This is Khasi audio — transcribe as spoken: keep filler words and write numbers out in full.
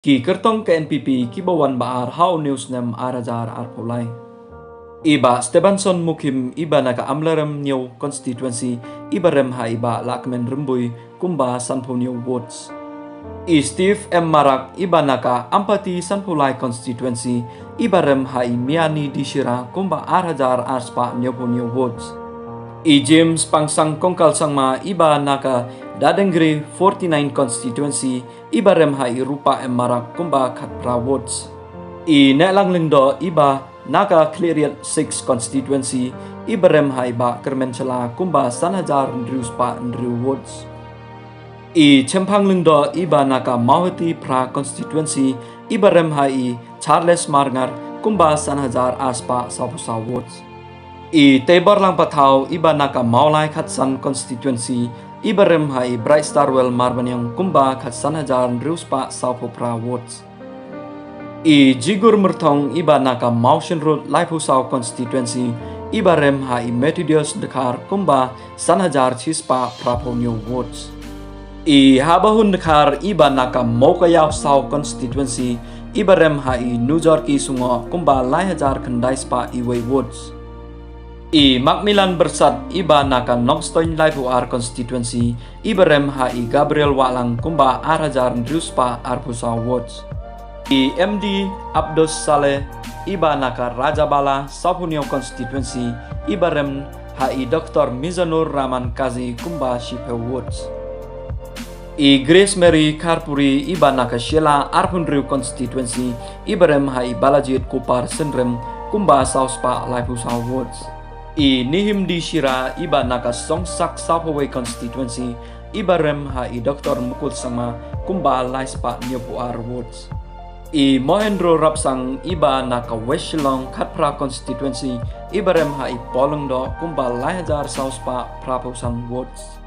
Ki kyrtong ka N P P kiba wan ba ar ha une u snem ar hajar arphew lai. I Bah Stevenson Mukhim iba na ka Amlarem Hynñiew constituency iba rem ha i Bah Lahkmen Rymbui kumba sanphew hynñiew votes. I Steve M Marak iba na ka Ampati Sanphew Lai constituency iba rem ha i Miani D Shira kumba ar hajar ar spah hynñiewphew hynñiew votes. I James Pangsang Kongkal Sangma iba na ka Dadengri forty-nine constituency iba rem ha i Rupa M Marak kumba khatphra votes. I Nehlang Lyngdoh iba na ka Khliehriat six constituency iba rem ha i Bah Kyrmen Shylla kumba san hajar hynriew spah hynriew votes. I Chemphang Lyngdoh iba na ka Mawhati phra constituency iba rem ha i Charles Marngar kumba san hajar ar spah sawphew saw votes. I Teibor Langpathaw iba na ka Mawlai khatsan constituency iba rem ha i Bright Starwell Marbaniang kumba khatsan hajar hynriew spah sawphew phra votes. I Jigur Myrthong iba na ka Mawshynrut laiphew saw constituency iba rem ha i Methodius Dkhar kumba san hajar chi spah phraphew hynñiew votes. I Habahun Dkhar iba na ka Mowkaiaw saw constituency iba rem ha i Nujorki Sungoh kumba lai hajar khyndai spah iwei votes. I Macmillan Byrsat iba na ka Nongstoiñ laiphew ar constituency iba rem ha i Gabriel Wahlang kumba ar hajar hynriew spah arphew saw votes. I M D Abdus Saleh iba na ka Rajabala sawphew hynñiew constituency iba rem ha i Doctor Mizanur Rahman Kazi kumba shiphew votes. I Grace Mary Kharpuri iba na ka Shella arphew hynriew constituency iba rem ha i Balajied Kupar Synrem kumba saw spah laiphew saw votes. I Nihim D Shira iba na ka Songsak sawphew wei constituency iba rem ha i Doctor Mukul Sangma kumba lai spah hynñiewphew ar votes. I Mohendro Rapsang iba na ka West Shillong khatphra constituency iba rem ha i Paul Lyngdoh kumba lai hajar saw spah phraphew san votes.